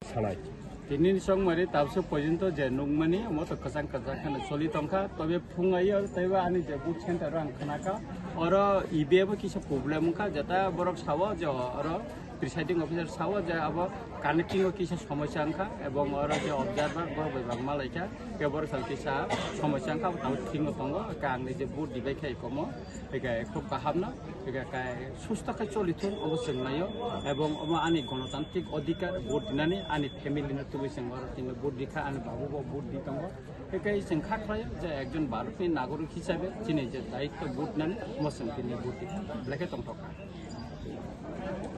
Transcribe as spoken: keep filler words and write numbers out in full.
Salai. Tini ni song mari tabse porjonto je nukmani omo to kwchang kwchang kheno choli tongkha, tobe phung ayo teibo ani je boot center o ang khnakha, oro E B bo kisa problem wngkha, jeta borok sao je oro presiding officer sao je abo connecting o kisa somosya wngkha, ebong oro je observer borok bai bangma laikha, ke borok kisa somosya wngkha, abo tabuk thik no tongo, ke ang ni je boot dibai khai komo. Hingke khub kaham no, hingke kai susto khe choli thung, obo chwng naio, ebong omo ani gonotantrik odhikar, vote dinani, ani family no tubui chwng oro tini vote dikha, ani babu bo vote di tongo. Hingke chwng kha khlaio je ekjon Bharat ni nagorik hisabe chini je daitto vote nani, omo chwng tini vote dikha, belai khe tongthok kha.